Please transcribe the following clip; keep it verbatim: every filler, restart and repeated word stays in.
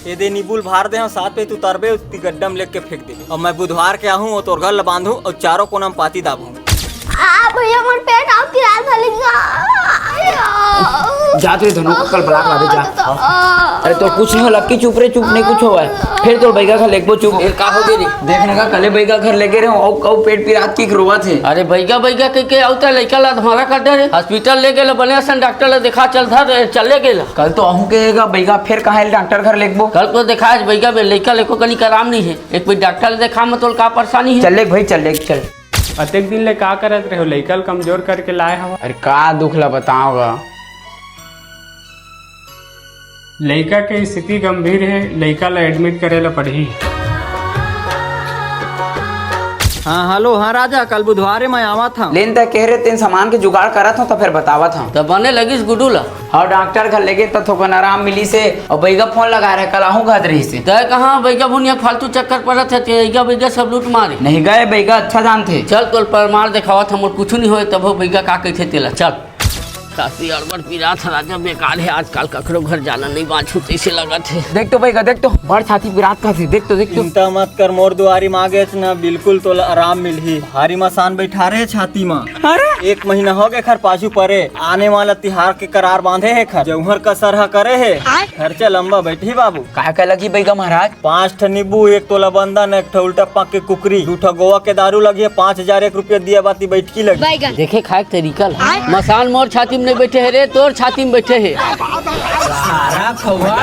ए दे नींबू ल भार दे हंव, सात पे तू तरबे, उती गड्ढा म लेग के फेंक दे। अउ मैं बुधवार के आहूं, अउ तोर घर ल बांधहूं, अउ चारों कोना म पाती दाबहूं। आ भैया, मोर पेट अउ पिरात हे, लइका। आयो। जा तो ये धनु को कल बला के ला दे, जा। अरे तो कुछ नहीं होला, की चुप रे, चुप नहीं कुछ होवय। फेर तोर बइगा घर लेगबो, चुप। फेर का हो गे रे? देख ना का, कले बइगा घर लेगे रे, अउ कउ पेट पिरात की रोवत हे। अरे बइगा बइगा कहिके अउ त लइका ला अधमरा कर दे रे। हॉस्पिटल ले गेला, बने असन डॉक्टर ला देखा, चल धर रे, चले गेला। कल तो अहूं के एगा बइगा, फेर कहां ले डॉक्टर घर लेगबो? कल तो देखा आज बइगा बे, लइका लेको कनी आराम नहीं हे। एक बार डॉक्टर ला देखा, मतलब का परेशानी हे। चल ले भाई, चल ले, चल। अतेक दिन ले का करत रहे हो? लइका ल कमजोर करके लाए हव। अरे का दुख ला बताओ गा? लइका के स्थिति गंभीर हे, लइका ला एडमिट करे ला पड़ही। हाँ, हेलो, हाँ राजा, कल बुधवार हे, मैं आवत हंव। लेन तय कहे रहे, तेन सामान के जुगाड़ करत हंव, त फेर बतावत हंव। त बने लगिस गुड्डू ला? हाँ, डॉक्टर घर लेगे त थोकन आराम मिलिस हे, अउ बइगा फोन लगाए रहे, कल आहूं कहत रहिस हे। तय कहां बइगा भुनिया फालतू चक्कर परत हे, ते बइगा सब लूट मारे। नहीं गा, बइगा अच्छा जानथे। चल, तोल परमार देखावत हंव, मोर कुछु नहीं होय, तभो बइगा का कहिथे तेला, चल। छाती अड़बड़ पिरात हे राजा, बेकार हे, आजकल ककरो घर जाना नहीं बांचहूं तइसे लगत हे। देख तो बइगा, देख तो, बड़ छाती पिरात कस हे, देख तो, देख तो। चिंता मत कर, मोर दुआरी म आ गेस ना, बिल्कुल तोला आराम मिलही। भारी मसान बइठा रहे छाती म। अरे! एक महीना हो गे एखर पाछू परे, आने वाला तिहार के करार बांधे हे एखर, जौहर कसर ह करे हे। खर्चा लंबा बइठही बाबू। काय काय लगही बइगा महाराज? पांच ठन नींबू, एक तोला बंदन, एक ठो उल्टा पांख के कुकरी, दू ठो गोवा के दारू लगिही, पांच हजार एक रुपया दिया बाती बइठकी लगी। देखे खाए के तरीका ला। मसान मोर छाती म नहीं बइठे हे रे, तोर छाती म बइठे हे। सारा खवा।